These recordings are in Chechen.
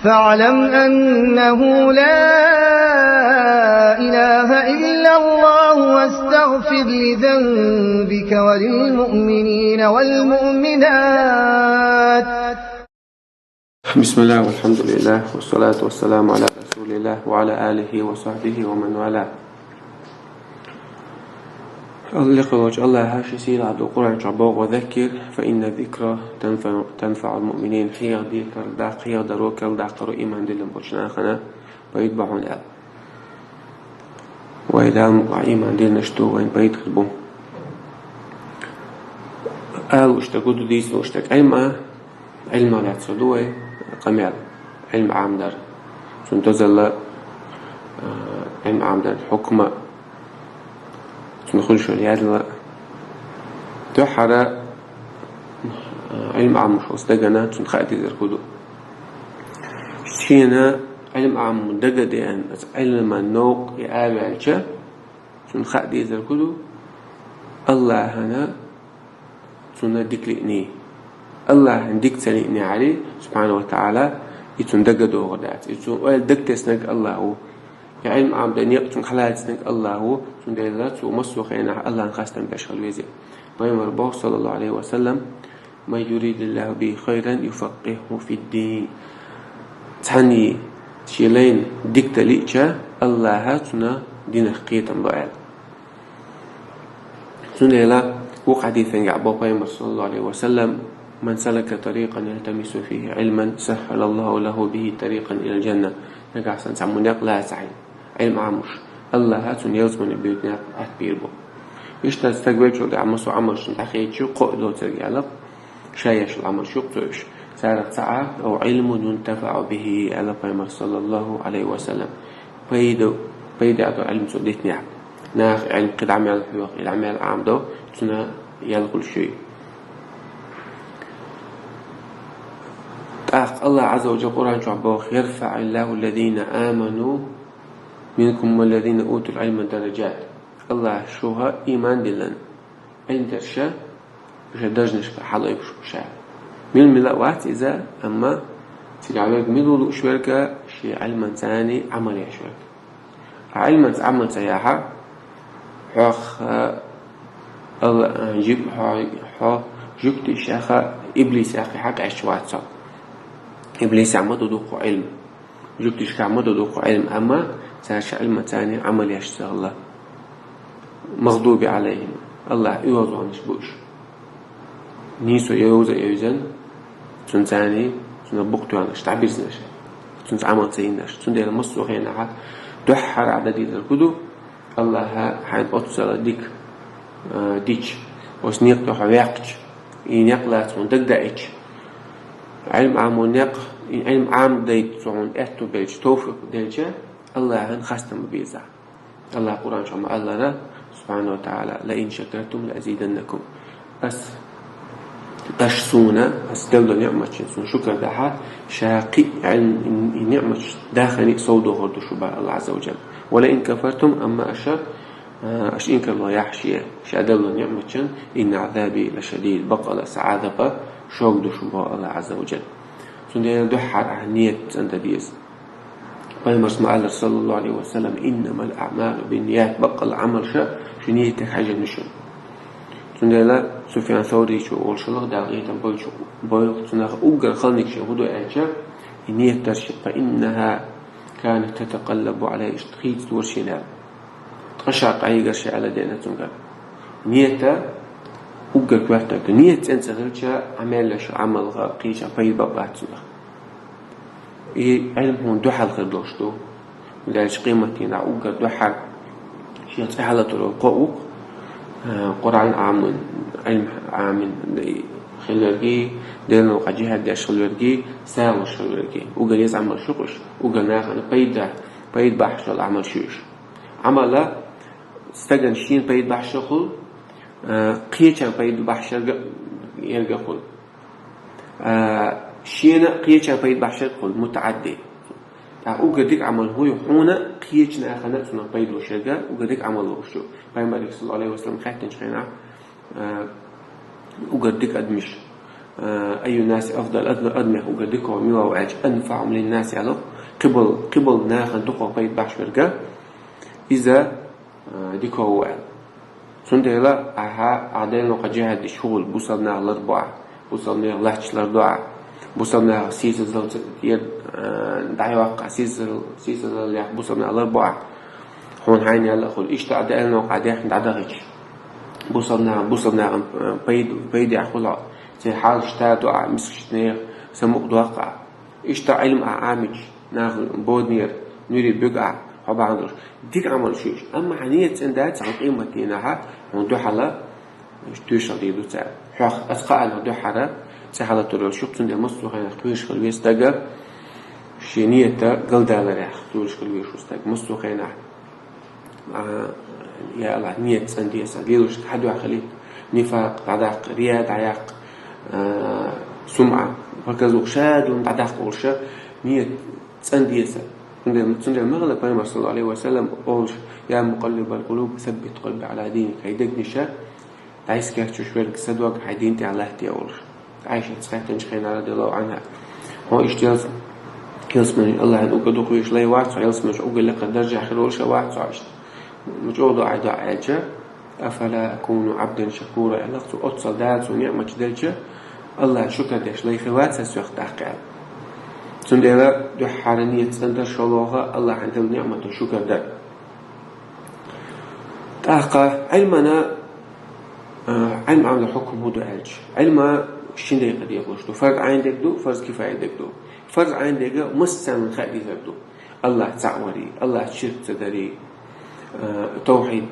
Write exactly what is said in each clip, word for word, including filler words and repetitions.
فاعلم أنه لا إله إلا الله واستغفر لذنبك وللمؤمنين والمؤمنات. بسم الله والحمد لله والصلاة والسلام على رسول الله وعلى آله وصحبه ومن والاه. Аллах волчу Аллаха ши сийлахь долу Къуръан чохь боху: «وذكر فإن الذكرى تنفع، تنفع المؤمنين». Хьехадехар даккха, хьехадаро керла даккхаро ийман диллина болчу нахана пайда бу хьуна аьлла. Вай Дала мукъа ийман диллинарш ду, вайн пайда хир бу. Алуш дерг ду, дийцалуш дерг Ӏилма, Ӏилма лаьцна ду вай къамел, Ӏилма Ӏамдар. Цунна дозалла, а, Ӏилма Ӏамдар хьукма, цунна хуьлуш йолу ядлала. Дуьххьара, а, Ӏилма Ӏамош волу стагана цунна хаа дезар хӀун ду. Шена Ӏилма Ӏамо дагадеана, аса Ӏилман новкъа и аваьлча, цунна хаа дезар хӀун ду. Аллахьана цунна дика лиъний. Аллахьан дика ца лиънехьарий, субхьана ва таӀала, и цунна дага догӀур дац. И цунна ойла дага теснарг Аллахь ву. И Ӏилма Ӏамдан некъ цунна хьалаьцнарг Аллахь ву, цундела цо массо а хенахь Аллахьан хастам беш хила веза. Пайхамар боху, саллаллаху Ӏалайхи ва саллам: «من يرد الله به خيرا يفقهه في الدين». Цхьанний шен лайна дика дан лиъча, Аллахьа цунна динах кхетам ло аьлла. Цундела вукху хьадисангахь бо пайхамар, саллаллаху Ӏалайхи ва саллам: «من سلك طريقا يلتمس فيه علما سهل الله له به طريقا إلى الجنة». Нагахь санна цхьаммо некъ лацахьа, Ӏилма Ӏамош, Аллахьа цунна ялсамане боьду некъ атта бийр бу. Иштта стаг веллачул тӀаьхьа массо а Ӏамалшна дӀахедича, кхоъ доцург аьлла, ша еш йолу Ӏамалш юкъа ца уьш. Царах цхьаъ: «أو علم ينتفع به», аьлла пайхамар, саллаллаху Ӏалайхи ва саллам. Пайда, пайда а до Ӏилма цо дитинехь. Наха Ӏилма кхин дӀа мел хьоьху, и дӀа мел Ӏамадо, цунна ял хуьлуш юй. ТӀаккха Аллах Ӏазза ва Джалла Къуръан чохь боху: «يرفع الله الذين آمنوا منكم والذين أوتوا العلم درجات». Аллах шуха ийман диллина Ӏилма дерша, уьш даржашка хьалаойбуш бу ша. Мила-мила а вац иза, амма цигахь верг мила ву лууш верг, шен Ӏилманца Ӏамал еш верг. Ткъа Ӏилманца Ӏамал ца яхь, хьох, а, ал-, а, жип-, хьо, хьо жуьгтий шаьха, иблис яххе хьакъ эшча вац со. Иблис а ма ду дуккха Ӏилма. Жуьгташкахь ма ду дуккха Ӏилма, амма цара ша Ӏилманца Ӏамал еш ца хилла. «المغضوب عليهم». Аллах оьгӀазвахнаш бу уьш. Нийсо йовза а йовзан, цунца, цунах букъ тоьхнарш, дӀабирзинарш, цунца Ӏамал ца йинарш. Цундела массо а хенахь дуьххьара а дан дезар хӀун ду? Аллаха хьайна оццул дика, а, дича, оцу некъа тӀе хьо ваьккхича, и некъ лаца хьуна дагадоуьйтуш, Ӏилма Ӏамо некъ, и Ӏилма Ӏамадайта цо хьуна аьтту белча, товфикъ делча, Аллахьан хастам бан беза. Аллах Къуръан чохь ма-аллара, субхьана ва таӀала: «لئن شكرتم لأزيدنكم». Ас, аш суна, ас делла ниъматчун суна шукар дахьа, ша кхин а Ӏилма, и ниъматаш дахани а сов дохур ду шу, боху Аллах Ӏазза ва Джалла. «ولئن كفرتم», амма аша, а, аша инкарло яхь шен, ша делла ниъматчун, «إن عذابي لشديد», баккъала сан Ӏазап шога ду шу, боху Аллах Ӏазза ва Джалла. Цундела дуьххьара ахь ният цӀандан деза. Пайхамарс ма-аллара, саллаллаху Ӏалайхи ва саллам: «إنما الأعمال بالنيات», баккъала Ӏамалш шун ниятех хьаьжна ду шуна. Цундела Суфьян Саврийчо олуш хилла, Дала къинхетам бойла цунах, уггар хала нигат шен хӀун ду аьлча, и ният дарш: «فإنها كانت تتقلب علي», иштта хийца дора шена аьлла. Ткъа ша къахьийгар шен аьлла деана цуьнгара. Ният уггар коьртаниг ду. Ният цӀена ца хилча, Ӏамал еш, Ӏамалха кхечанхьа пайда бан бац цунах. И Ӏилма хьуна дуьхьал хир долуш ду. Делча къематдийнахь уггар дуьххьара шен цӀе хьалатур волу кхоъ ву-кх, а, Къуръан Ӏамин, Ӏилма Ӏамин хилла верг, Делан новкъахь жихӀад деш хилла верг, сагӀа луш хилла верг. Уггар еза Ӏамалш ю-кх уьш, уггар нахана пайда, пайда бахьаш долу Ӏамалш ю уьш. Ӏамал стагана шена пайда бахьаш а хуьлу, а, кхечанхьа пайда бахьаш а хуьлу. А, шена а кхечанхьа пайда бахьаш а хуьлу, мутаӀадди. ТӀаккха уггар дика Ӏамал хӀун ю хьуна, кхечу нахана а цунах пайда луш ерг, уггар дика Ӏамал луш ю. Пайхамарга, саллаллаху Ӏалайхи ва саллам, хаьттинчу хенахь, а, уггар дика адамаш, أي الناس أفضل, адамех уггар дика вола мила ва аьлча, أنفعهم للناس аьлар, кхыбола, кхыбола нахана дукха пайда беш верг, из дикагӀа ва аьлар. Цундела ахьа, ахьа Даьла наькъа джихӀад деш хьогӀул, бусалба наха ларбу ахьа, бусалба наьха лачча лардо ахьа, бусалба наха сийсазал ца-, ер, э, дӀайоаккх ахьа, сийсазал, сийсазал яьккха бусалба наха ларбу ахьа. Хьона хьайна яла а хул. Иштта а Даьла наькъа дехна дӀадахача, бусалба наха, бусалба наха, э, пайда, пайда яхь хул хьо. Церан хьал иштта ду ахьа, мискача наьха самукъадоаккх ахьа. Иштта Ӏилма ахьа Ӏамийча, наха боданера нуьре биг ахьа, хьо бахьан долаш. Дика Ӏамал шу иш. Амма хьа нийят цӀена дац, хьа къематдийнахьа хьона духьала тоьшалла дийр ду цар. Хьох аса кхаанах духьара цӀи хьалатур йолаш ю-кх, цундела массо а хенах кхоьруш хила веза стаг ший нийят галдаларех, кхоьруш хила везаш ва стаг массо а хенах. А, я АллахӀ, нийят цӀена де са, лелаш хьадоьхкалийта, нифакъ дӀадаккха, рия дӀаяккха, а, сумӀа, показуха, шадолга дӀадаккха олуш, нийят цӀена де са. Цундела, цундела ма хила Пайхамара, صلى الله عليه وسلم, олуш: يا مقلب القلوب ثبت قلبي على دينك. Хьай дегнаш дӀасакечъеш верг, са дог хьай дина тӀехь латтаде олуш. Ӏайшас хаьттинчу хенахь, رضي الله عنها: хьо иштта ялс-, ялсамани АллахӀана уггар дукха везаш лай вац хьо, ялсамани чу уггар лекха даржехь хир волуш а вац хьо иштта. Ма чӀогӀа ду ахьа и доӀа аьлча, أفلا أكون عبدا شكورا аьлла цо, оццул Дала цунна ниӀматаш делча, АллахӀана шукар деш лай хир вац ас йоах тӀаккха аьлла. Цундела дуьххьара нийят цӀена дар, шолгӀа АллахӀана делла ниӀматана шукар дар. ТӀаккха Ӏилмана, а, Ӏилма Ӏамалан хьукам хӀун ду аьлча, Ӏилма шин декъе дехалуш ду. Фарз Ӏайн дерг ду, фарз кифая дерг ду. Фарз Ӏайн дерг массарна хаа дезарг ду. АллахӀ цхьаъ варий, АллахӀ ширк ца дарий, а, тавхьид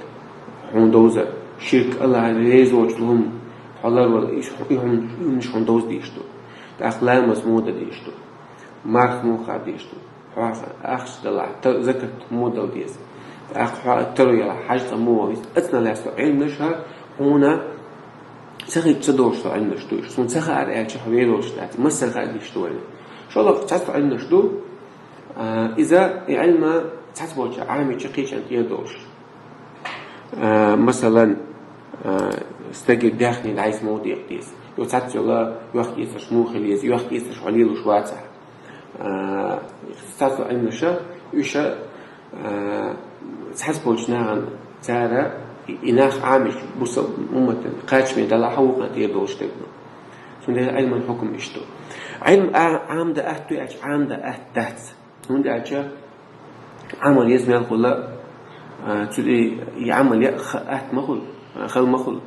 хьуна довзар, ширк, АллахӀ реза воцучу хӀуманах хьо ларвар, и хӀу-, и хӀума-, и хӀуманаш хьуна довза дезаш ду. ТӀаккха ламаз муха дан дезаш ду, марха муха кхаба дезаш ду. Хьо ахча далахь, та-, закат муха дала деза. ТӀаккха хьо таро ялахь, хьаьж цӀа муха вала веза. Оцунах лаьцна Ӏилманаш хьуна ца хилча ца долуш долу Ӏилманаш ду уьш. Суна ца хаьара аьлча, хьо вер волуш дац. Массара хаа дезаш ду вайна. ШолгӀа цхьацца Ӏилманаш ду, а, иза, и Ӏилма цхьацца болчара Ӏамийча кхечарна тӀера долуш. А, масалан, а, стеган даьхни дӀасаца муха декъа деза. Йо, цхьацца йолу йохк-эцарш муха хила еза, йохк-эцарш хьо лелош вацахь. А, цхьацца Ӏилманаш, уьш, а, цхьацца болчу нахана цара и, и нах Ӏамийча, бусалба умматан кхачаме далахь, вукхунна тӀера долуш дерг ду. Цундела Ӏилман хьукам иштта ду. Ӏилма а, Ӏамадан атта дуй аьлча, Ӏамадан атта дац. ХӀунда аьлча Ӏамал еза мел хуьлу, а, цу и, и Ӏамал я-, ха-, атта ма хуьлу, а, хала ма хуьлу.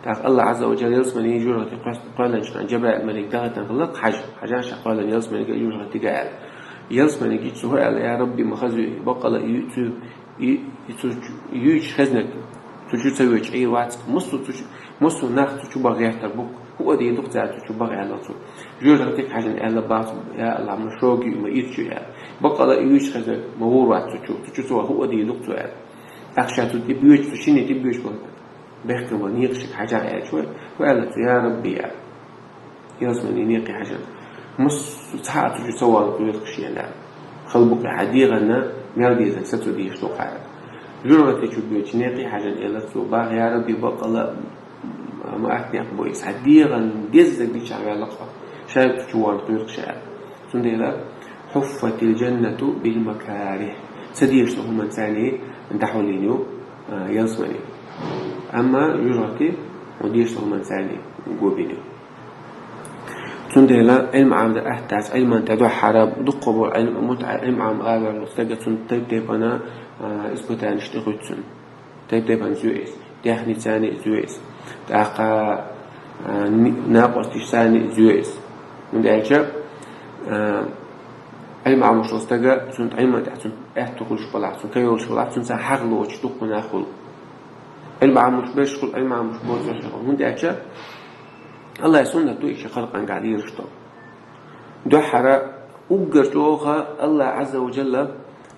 ТӀаккха АллахӀ Ӏазза ва Джалла ялсамани жожагӀатех кхоьс-, кхоьллинчу хенахь Джабраил малик дӀахӀиттина хилла-кх хьажа, хьажахь ша кхоьллина ялсаманиг а, жожагӀатиг а аьлла. Ялсаманига цо хӀун аьлла: «Я Рабби, ма хаза ю, баккъала а ю цу, и, и цу чу-, юьйцучу хезнарг, цу чу ца воьдуш Ӏийр вац-кх, массо а цу чу, массо а нах цу чу баха гӀертар бу-кх, хӀун а дийр ду-кх цара цу чу баха», аьлла цо. ЖожагӀатиг хьаьжна аьлла бах цо: «Я АллахӀ, ма шога ю, ма ирча ю», аьлла. Баккъала а юьйцучу хезнарг ма вур вац цу чу, цу чу ца ваха хӀун а дийр ду-кх цо, аьлла. ТӀаккха ша цу тӀе боьдуш, цу шинна тӀе боьдуш бу-кх. Бехкам бан некъашка хьажахь аьлча вай, хӀун аьлла цо: «Я Рабби», аьлла. Ялсамани некъе хьаьжна. Массо а цхьа а цу чу ца вала кхоьру-кх шена, аьлла. Хала бу-кх хьан дегӀан мел дезарг са цу дезаш ду-кх, аьлла. ЖожагӀати чу боьдучу некъе хьаьжна аьлла цо: «Бах, я Рабби, баккъала а ма атта некъ бу иза. Хьан дегӀан дезарг дичахь ваьлла-кх хьо. Ша цу чу вала кхоьру-кх ша», аьлла. Цундела: «حفت الجنة بالمكاره». Ца дезаш долу хӀуманца дӀахьулйина ю, а, ялсамани. Амма жожагӀати хьуна дезаш долу хӀуманца го бина ю. Цундела Ӏилма Ӏамадан атта дац, Ӏилман тӀе дуьххьара дуккха болу Ӏилма, мутаӀа-, Ӏилма Ӏамадан араваьлла стага цунна тайп-тайпана, а, испытанеш тӀехуьйту цунна. Тайп-тайпана зоь иза, даьхницани а зоь иза. ТӀаккха, а, ни-, накъосташцани а зоь иза. ХӀунда аьлча, а, Ӏилма Ӏамош волу стага, цунна Ӏилман тӀехь цунна аьтто хуьлуш балахь, цунна ка йолуш балахь, цунца хьагӀ лоцуш дуккха нах хуьлу. Ӏилма Ӏамош берш хуьлу, Ӏилма Ӏамош боцурш хуьлу. ХӀунда аьлча АллахӀан суннат ду и шен халкъанга лелаш долу. Дуьххьара уггар чӀогӀа АллахӀ Ӏазза ва Джалла,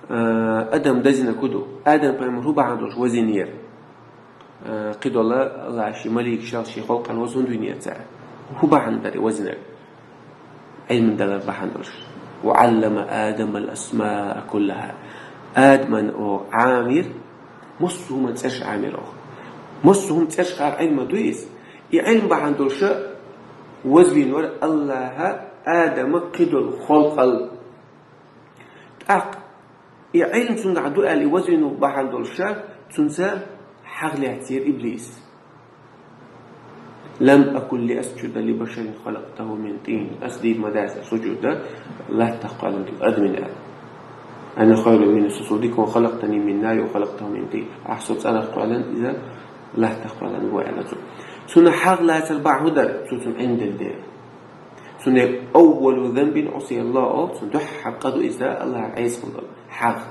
а, адам дазина ку ду. Адам пайхамар хӀун бахьана долуш вазийнера? А, кхидолу АллахӀа шен маликаш шен халкъана ваза хӀунда винера цара? ХӀун бахьана дара и вазийнарг? Ӏилма далар бахьана долуш. «وعلم آدم الأسماء كلها». Адаман оха Ӏамийра, массо а хӀуманан цӀераш Ӏамийра оха. Массо а хӀума цӀераш хаар Ӏилма ду иза. И Ӏилма бахьана долуш Вазвинор Аллаха Адама кхыдолу халкъал. ТӀаккха и Ӏилма цуьнгахь ду аьлла, и вазвинарг бахьана долуш ша, цуьнца хьагӀ лаьцнера иблис. «Лам акун ли асджуда ли башарин халакътаху мин тин». Ас дийр ма дац ас сужуд дан латтах кхоьллинчу адамна аьлла. «Ана хайрун минху», со дика ву, «халакътани мин нар ва халакътаху мин тин». Ахь со цӀарах кхоьллина, иза латтах кхоьллина ву аьлла цо. Цунна хьагӀ лацар бахьана хӀун дара, цо цунна Ӏилма делла дела. Цундела «Аввалу занбин усия Аллах» олу, цунна дуьххьара къа ду иза Аллахьа Ӏеса хилла долу хьагӀ.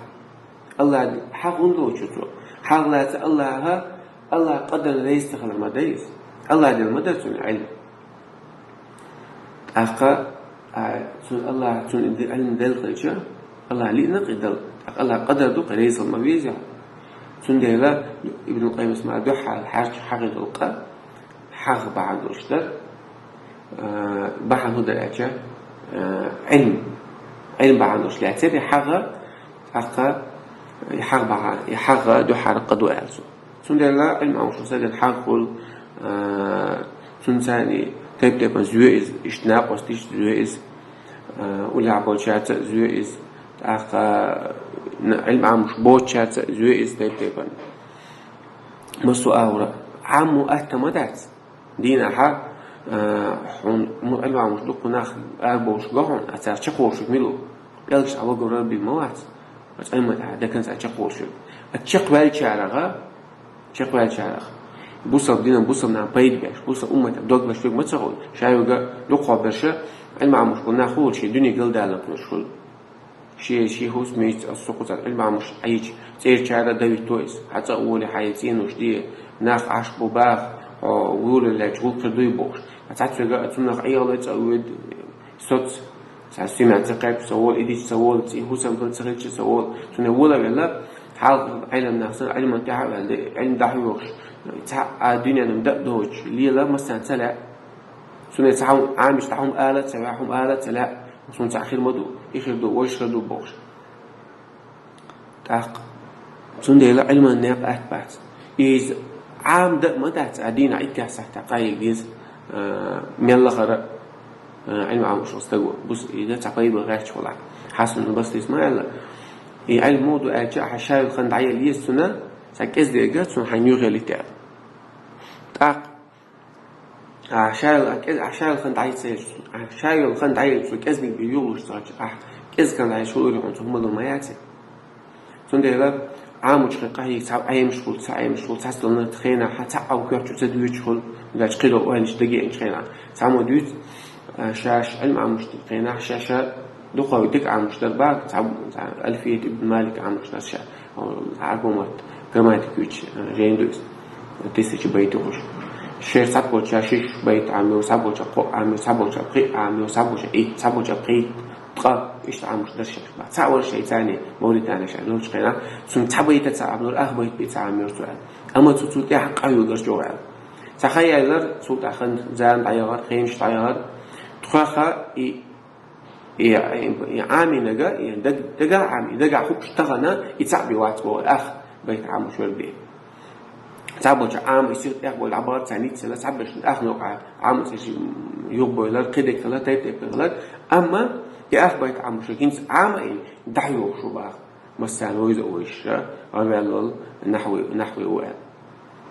Аллахьа хьагӀ хӀунда лоцу цо? ХьагӀ лаца Аллахьа, Аллахьа къа дан реза ца хилар ма дай иза. Аллахьа делла ма дара цунна Ӏилма. ТӀаккха, а, цунна Аллахьа цунна и Ӏилма делла хилча, Аллахьа лиъна кхин дала. ТӀаккха Аллахьа къа дар ду, кхин реза хила ма веза. Цундела Ибн Къаййимас ма дуьххьара хьарча хьагӀ долу къа хьагӀ бахьана долуш дара, а, бахьана хӀун дара аьлча, а, Ӏилма. Ӏилма бахьана долуш лаьцнера и хьагӀ, тӀаккха и хьагӀ бахьана, и хьагӀ дуьххьара къа ду аьлла цо. Цундела Ӏилма Ӏамош волу стагана хьагӀ хуьлу, а, цуьнан царна тайп-тайпана зоь иза, иштта накъосташца зоь иза, а, уллехь болчаьрца а зоь иза, тӀаккха Ӏилма Ӏамош боцучаьрца а зоь иза тайп-тайпана. Массо а агӀора Ӏамо атта ма дац. Дийнахь, а, хьуна, м-, Ӏилма Ӏамош дуккха нах арабовлуш го хьуна, а цара чекхволуш верг мила ву? ПӀелгаш а вагара бен ма вац, а цӀа ма тӀехь декан цара чекхволуш верг. А чекхваьллачарах, чекхваьллачарах, бусалба динан, бусалба нахана пайда беш, бусалба умматах дог беш верг ма ца хуьлу, ша верг дукхахберш Ӏилма Ӏамош болу нах хуьлу, шен дуьне галдаларна кхоьруш хуьлу. Шен, шен хӀусамашца, ас со кхузахь Ӏилма Ӏамош Ӏийча, цӀерачара а давитто иза. Хьан цӀа а волий, хьайн цӀенош де, нах Ӏаш бу баха, хьо вуьйлаллаьчу гӀуллакх хир дуй бохуш. Ткъа цхьаьннега а цунах Ӏехалой цӀа а воьду, соц, цхьа симаьӀ ца кхаьбча ца волу, и дича ца волу, цӀе хӀусам дан ца хилча ца волу. Цунна вала а велла, хьалха Ӏилман нах санна, Ӏилман тӀаьхьа а ваьлла, Ӏилма дӀахьоьхуш, цхьа а дуьненан дан а доцуш, лела массарна ца лаьа. Цунна цхьа хӀума Ӏамийча, цхьа хӀума ала а ца ваьа, хӀума ала а ца лаьа. Суна цхьаъ хир ма ду, и хир ду, вайша хир ду бохуш. ТӀаккха цундела Ӏилман некъ атта бац. Иза Ӏама дан а ма дац, а дийнахь иттех сахьтехь къахьега деза, а, мел лахара, а, Ӏилма Ӏамош волу стаг ву. Бус иза цхьа пайда гӀерташ волахь. Хьасан-Басрис ма аьлла: «И Ӏилма муха ду аьлча, ахьа ша йолу хан дӀаелла еза цунна, цхьа кӀезиг дерг цунна хьайна юхаялийта», аьлла. ТӀаккха Ахьа ша йолу, а кӀез-, ахьа ша йолу хан дӀаелча, ахьа ша йолу хан дӀаелча, цо кӀезиг бен юхалуш ца хилча, ахьа кӀезиг хан дӀаелча хӀун лур ю хьуна, цо хӀума лур ма яц. Цундела Ӏамочу хенахь къахьега цхьа Ӏемаш хуьлу, цхьа Ӏемаш хуьлу, цхьацца ланарт хенахь, цхьа а кхоьхьучу ца дуьйцуш хуьлу, дачу кхидо ойланаш даге а хенахь, цхьаммо дуьйцу, а, шаьш Ӏилма Ӏамош дерг хенахь, ша-ша дукхах дика Ӏамош дара боху, цхьа, цхьа Альфият ибн Малик Ӏамош дара ша. Аргумат, грамматика юьйцу, э, жайна ду иза. Тысяча байт йохуш. Шера цхьаболча шиш байт Ӏамайо, цхьаболча кхоъ Ӏамайо, цхьаболча пхиъ Ӏамайо, цхьаболча итт, цхьаболча пхийтта, ткъа, иштта Ӏамош дара шаьш. Цхьа вара шайца а, Мавритания шаьш долчу хенахь, цунна цхьа байта ца Ӏамайора, ах байт бен ца Ӏамайора цо аьлла. Амма цо цул тӀаьхьа къахьоьгуш чӀогӀа аьлла. Цхьа хан яьллера, цул тӀаьхьа хан зама дӀаяхара, хенаш дӀаяхара. Тхоьха и И, и, и Ӏамийнарг, и даг-, дагахь Ӏамий, дагахь хууш тахана, и цхьаъ бен вац боху, ах байт Ӏамош верг бен. Цхьаболча Ӏама и сиха тӀехбовла дӀабахара, цхьа ниццала, цхьаберш ах новкъа Ӏама цӀераш юхабойлар, кхидерг хилар, тайп-тайпана хилар. Амма и ах байт Ӏамош верг хӀинца Ӏама и дӀахьоьхуш ву боху. Массарна вевза а вевзаш, гӀарваьлла волу нахьви, нахьви ву аьлла.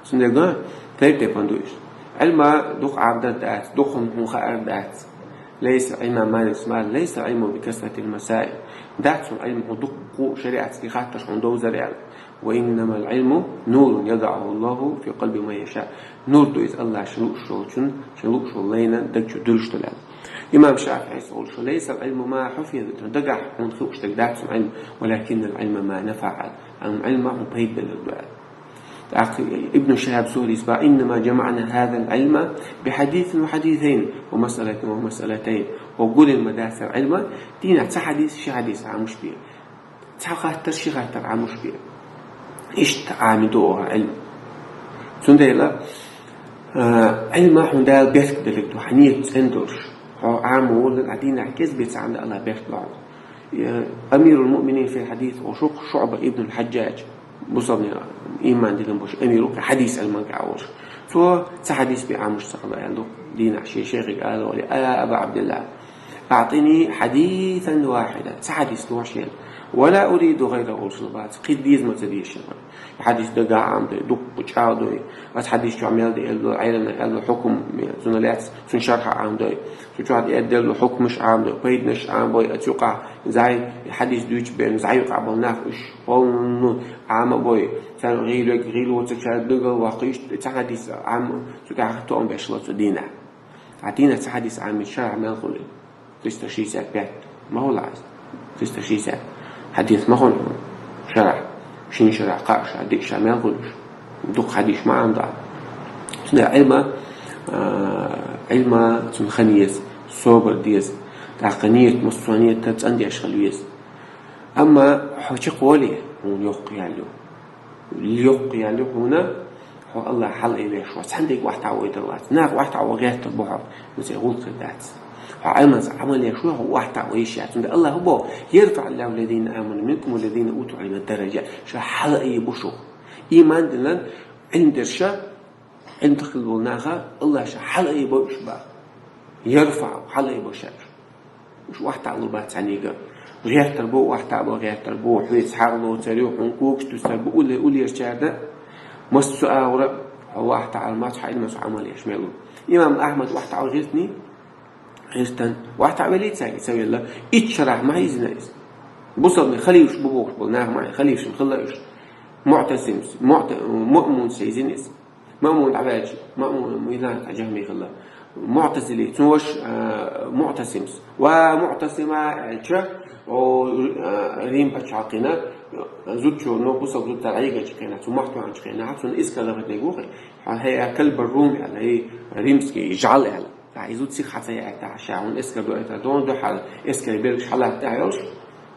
Цундела тайп-тайпана ду иза. Ӏилма дукха Ӏамадар дац, дукха хӀума хаар дац. «Лайса Ӏилму ма юсма, лайса Ӏилму би касратил масаил». Дац хьуна Ӏилма хьуна дукха шариатский хаттарш хьуна довзар аьлла. «Ва иннамал Ӏилму нурун ядагӀуху Аллаху фи къалби ман яша». Нур ду иза Аллаха шен лууш волчун, шен лууш волу лайна даг чу дуьллуш долу аьлла. Имам ШафиӀис олуш: «Лайсал Ӏилму ма хьуфиза». Дагахь хьуна хууш дерг дац хьуна Ӏилма, «валакиннал Ӏилма ма нафаӀа». Амма Ӏилма хьуна пайда белларг ду аьлла. ТӀаккха Ибн Шихаб Зухрис боху: «Иннама жамаъна хазал Ӏилма би хьадисин ва хьадисайн, ва масъалатин ва масъалатайн». Хьо гулдина ма дац хӀара Ӏилма, дийнахь цхьа хьадис, ши хьадис Ӏамош бен. Цхьа хаттар, ши хаттар Ӏамош бен. Иштта Ӏамийна ду оха Ӏилма. Цундела, а, Ӏилма хьуна Дала беркат белларг ду, хьан нийят цӀена долуш. Хьо Ӏамо воллуш, а дийнахь кӀезиг бен ца Ӏамадан Аллаха беркат ло хьуна. Э, Амирул муъминин фил хьадис олуш ву-кх ШуӀба ибн аль-Хьаджжадж, бусалбанийн иман диллина болуш амир ву-кх хьадис Ӏилманга а волуш. Цо цхьа хьадис бен Ӏамош ца хилла аьлла ду. Дийнахь шен шайхига ала олий: «يا أبا عبد الله، أعطني حديثا واحدا, цхьа хьадис лохь шена. ولا أريد غيره», олуш бац, кхин деза ма ца деза шена. Хьадис дагахь Ӏамадой, дуккха чӀагӀдой, аса хьадис чохь мел де аьлла, Ӏелам аьлла хьукм, цунна лаьцна, цунна шархь Ӏамадой, цу чохь де аьлла хьукмаш Ӏамадой, пайданаш Ӏамабой, аса юкъахь зӀай, хьадис дуьйцу бен, зӀай юкъахь болу нах уьш полну Ӏамабой, царна гӀийла, гӀийла воцурчара дагал ваккха, иштта цхьа хьадис Ӏама, цу тӀехь тоам беш ло цу дийнахь. Ткъа дийнахь цхьа хьадис Ӏамийча шарахь мел хуьлу? Триста шестьдесят пять. Ма хуьлу хьа иза? Триста шестьдесят. Хьадис ма хуьлу хьуна шарахь? Шина шарахь, кхаа шарахь, диъ шарахь мел хуьлу уьш? Дукха хьадис ма Ӏамадо. Цундела Ӏилма, а, Ӏилма цунна хан еза, собар деза. ТӀаккха нийят, массо а нийят цӀандеш хила веза. Амма хьо чекхвале, хьуна йоккха ял ю. Йоккха ял ю хьуна, хьо Аллахь хьалаайвеш вац, цхьаьнгге охьатаӀавайдар вац. Наха охьатаӀаван гӀертар бу хьо, хьуна цхьа гӀуллакх дац. Хьо Ӏилманца Ӏамал еш ву, хьо охьатаӀавеш яц. Цундела Аллахьа боху: «يرفع الله الذين آمنوا منكم والذين أوتوا العلم درجات». Ша хьалаайбу шух. Иман диллина, Ӏилма дерш, Ӏилма тӀехь хилла болу наха Аллахьа ша хьалаайбо уьш боху. «يرفع», хьалаайбо ша уьш. Уьш охьатаӀалур бац цхьаьнгге. ГӀертар бу, охьатаӀабан гӀертар бу, хьоьца хьагӀ лоцур ю, хьуна когаш туьсур бу, улле-, уллерчара дан, массо а агӀора хьо охьатаӀар мац, хьан Ӏилманца Ӏамал еш мел ву. Имам Ахьмад охьатаӀаван гӀиртина? ГӀиртина. ОхьатаӀавелла цаьрга, ца велла, итт шарахь ма хьийзина иза. Бусалба халифаш бу бохуш болу нах ма, халифашна хилла уьш. МуӀтасимс, МуӀта-, Маъмунс хьийзина иза. Маъмун дӀаваьлча, Маъмун муьйлана цхьа жахьми хилла. МуӀтазили, цуьнан ваша, а, МуӀтасимс. «Ва МуӀтасима», аьлча, о, а, Рим пачхьалкхана, зудчо, ну, бусалба зуда цара Ӏийгачу хенахь, цу мохь тоьхначу хенахь, цунна эскар лахарниг ву хьо, хьо, хье, а, кальба Рум аьлла, хье, римский жӀаьла аьлла. Ахьа и зуда сиха хьа ца яийтахь, ша хьуна эскар доуьйтур ду, дуьхьал эскаран бергаш хьалатта тӀехь йолуш,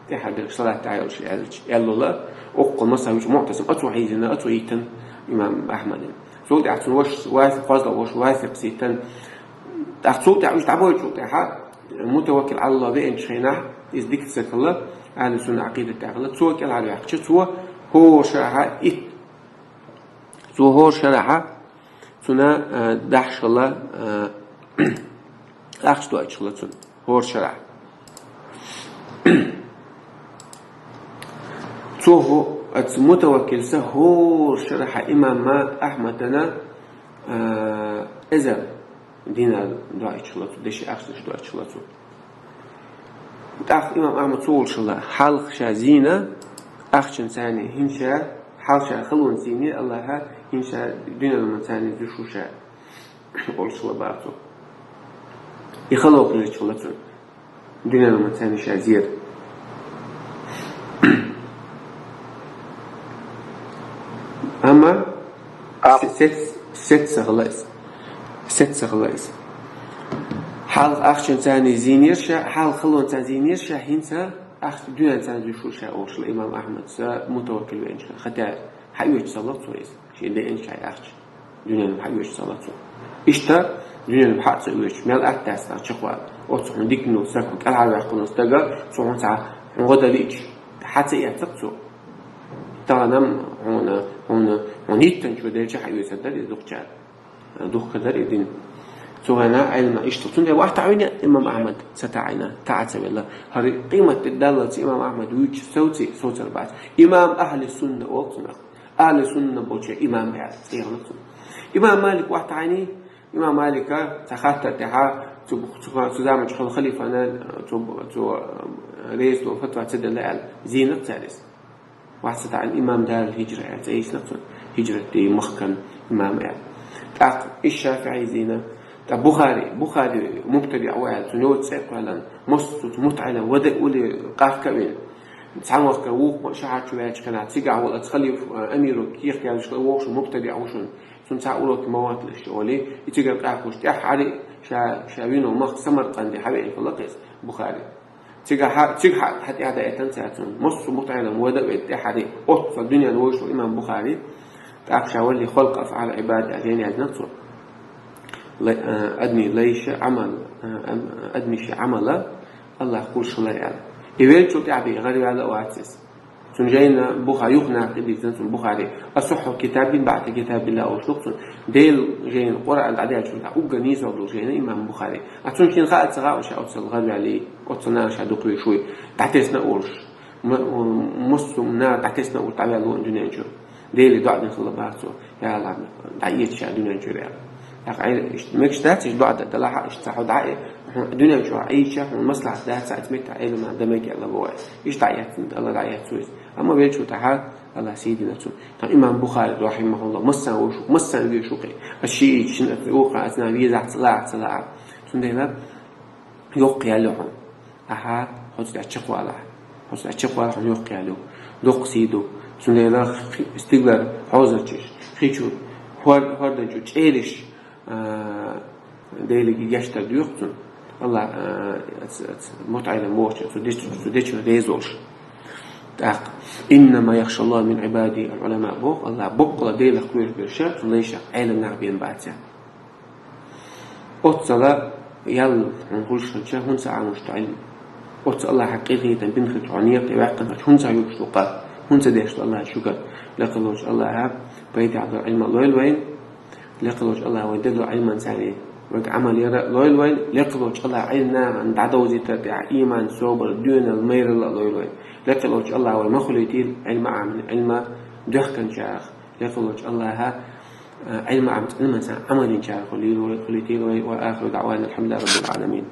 тӀехьара бергаш хьалатта тӀехь йолуш аьлча, аьллула, оццул масал вуьйцу МуӀтасим, оцо хьийзина, оцо йиттина имам Ахьмадна. Цул тӀаьхьа цуьнан вашас Васи-, кхозлагӀа вашас Васикъас йиттина. ТӀаккха цул тӀаьхьа уьш дӀабойтучул тӀаьхьа, Мутаваккил Ӏала Аллахь веанчу хенахь, иза дика ца хилла, ахьли сунна Ӏакъидат тӀехь хилла, цо кӀелхьарваьккхича, цо хӀора шарахьа итт, цо хӀора шарахьа Цуьнан, а, дахьаш хилла, а, ахча доуьйтуш хилла цунна хӀора шарахь. Цо хӀу-, оцу Мутаваккилса хӀора шарахьа имам Ахьмадана, а, эзар динар доуьйтуш хилла цо, деши ахчанаш доуьйтуш хилла цо. ТӀаккха имам Ахьмад цо олуш хилла, хьалха ша зийна, ахчанца царна хӀинца ша, хьалха ша халонца зийна Аллахьа, хӀинца ша дуьненан хӀуманца царна зуьйш ву ша, олуш хилла бара цо. И хало хилча хилла цунна, дуьненан хӀуманца царна ша зийра. Амма А. се-, сец-, сец ца хилла иза. Сец ца хилла иза. Хьалха ахчанца царна зийнера ша, хьалха халонца царна зийнера ша, хӀинца ахча дуьненца царна зуьйш ву ша, олуш хилла имам Ахьмадса Мутаваккил веанчу хенахь. ХьатӀа хьаоьцуш ца ло цо иза, шен деанчу хьайн ахча. Дуьненан хӀума хьаоьцуш ца ло цо. Иштта, дуьненан хӀума хьа а ца оьцуш, мел атта дац тхан чекхвала. Оцу хьуна диканал стаг, хьуна кӀелхьарваьккхинал стага, цо хьуна цхьа хьуна гӀо далийча, хьа ца эццахь цо. Тахана хьуна, хьуна, хьуна йиттанчо делча хьаоьцур дара иза дукхачара. Духкур дара и дин. Цу гӀайна Ӏилма иштта. Цундела охьатаӀийна имам Ахьмад, ца таӀийна, таӀа ца велла. ХӀара къематде даллалц имам Ахьмад вуьйцуш совций, совцар бац. Имам ахьли сунна олу цунах. Ахьли сунна болчеран имам яц, цӀе хилла цунна. Имам Малик охьатаӀийний, имам Малика цхьа хаттар тӀехьа цу, цу, цу заманчу хала халифана, цу, цу, э, реза долу фатва ца делла аьлла, зийнарг цара иза. Вац ца таӀийна имам Дарул-ХӀиджра аьлла, цӀе йисна цунна, хӀиджрат дина махкан имам аьлла. ТӀаккха и ШафиӀий зийна, ткъа Бухари, Бухари мубтадиӀ ву аьлла, цунна йоцу цӀе кхоьллина, массо а цу мутаӀеллам вада а уллера къахка а вина. Цхьа махкара вукху шахьар чу ваьлча хенахь, цигахь волу оцу халифа, э, амиро кехат яздеш хилла вохуш мубтадиӀ ву шуна. Цунна цхьа уроке ма ватталаш олий, и цигара къахкош тӀаьххьара ша, ша вина махка Самаркъанде хьавеана хилла-кх иза Бухари. Цигахь, цигахь хьа, хьа тӀаьхьа даийтина цара цунна. Массо а мутаӀеллам вада а вина тӀаьххьара, оццул дуьненна вовшах имам Бухари, тӀаккха ша валли халкъа афӀал Ӏибад аьлла жайна яздина цо. Лай-, а, адми лайша Ӏамал, а, ам-, адми ши Ӏамала Аллахь кхуллуш хилар аьлла. И веллачул тӀаьхьа бен гӀараваьлла а вац иза. Цун жайна Буха-, юха наха тӀадийцина цун Бухари. «Асуххьу китабин баъда китабилла» олуш ду цун. Делан жайна, Къуръан дӀадаьллачул тӀехьагӀа уггар нийсагӀа долу жайна имам Бухари. А цунна шена хаа ца хаьа ша оццул гӀарваьлла, оццул наха ша дукха везаш вуй, дӀатесна а волуш. М-, м-, массо а наха дӀатесна а волуш дӀаваьлла ву дуьнен чу. Деле доӀа дина хилла бах цо: «Я АллахӀ, дӀаэца ша дуьнен чуьра», — аьлла. ТӀаккха Ӏел-, иштта мегаш дац, иштта доӀа дан, Далла хьа, иштта ца хьо дӀа э, хьуна дуьнен чу Ӏийча, хьуна маслахьат дац, ца Ӏийча, метта Ӏелам а дан мега аьлла боху. Иштта дӀаэцна, Далла дӀаэцна ву иза. Амма веллачул тӀаьхьа АллахӀа сий дина цунна. Тхан имам Бухари, рахьимахуллахӀ, массарна вуьйш ву, массарна вуьйш ву кхин. Ас шиъ чу шина, оха ас нана везахь ца лаахь, ца лаахь. Цундела йоккха ял ю хьуна. Ахьа, хьоца тӀе чекхвалахь. Хьоца тӀе чекхвалахь, хьуна йоккха ял ю. Доккха сий ду. Цундела хи-, стигалара хьозарчаш, хи чу, хӀор-, хӀордан чу чӀераш, а, Делига гечдар доьху цунна. АллахӀ, а, ац-, ац-, мутаӀелам вохучу, цу дечу, цу дечу реза волуш. ТӀаккха: «Иннама яхшаллахӀа мин Ӏибадихил Ӏулама», — боху АллахӀа, боккъала Делах кхоьруш берш цуьнан лайшах Ӏелам нах бен бац аьлла. Оццала ял хьуна хуьлуш хилча, хӀунда ца Ӏамош ду Ӏилма? Оццу АллахӀа къинхетам бина хилча хьо некъа тӀе ваьккхина хилча, хӀунда ца юьгуш ду къа? ХӀунда ца деш ду АллахӀа шукар? Лекха волчу АллахӀа пайда долу Ӏилма лойла вайна. Лекха волчу АллахӀа вайна дедо Ӏилманца вайга Ӏамал яра а лойла вайна. Лекха волчу АллахӀа Ӏилма нахана дӀадовзийтар тӀехь ийман, собар, доьналла, майралла а лойла вайна. Лекха волчу АллахӀа вай ма хуьлийтийла Ӏилма Ӏамин, Ӏилма доьхканчарах. Лекха волчу АллахӀа, а, Ӏилма Ӏам-, Ӏилманца Ӏамал йинчарах хуьлийла вай, хуьлийтийла вай. Ва ахиру даӀвана алхьамдулиллахӀи раббил Ӏаламин.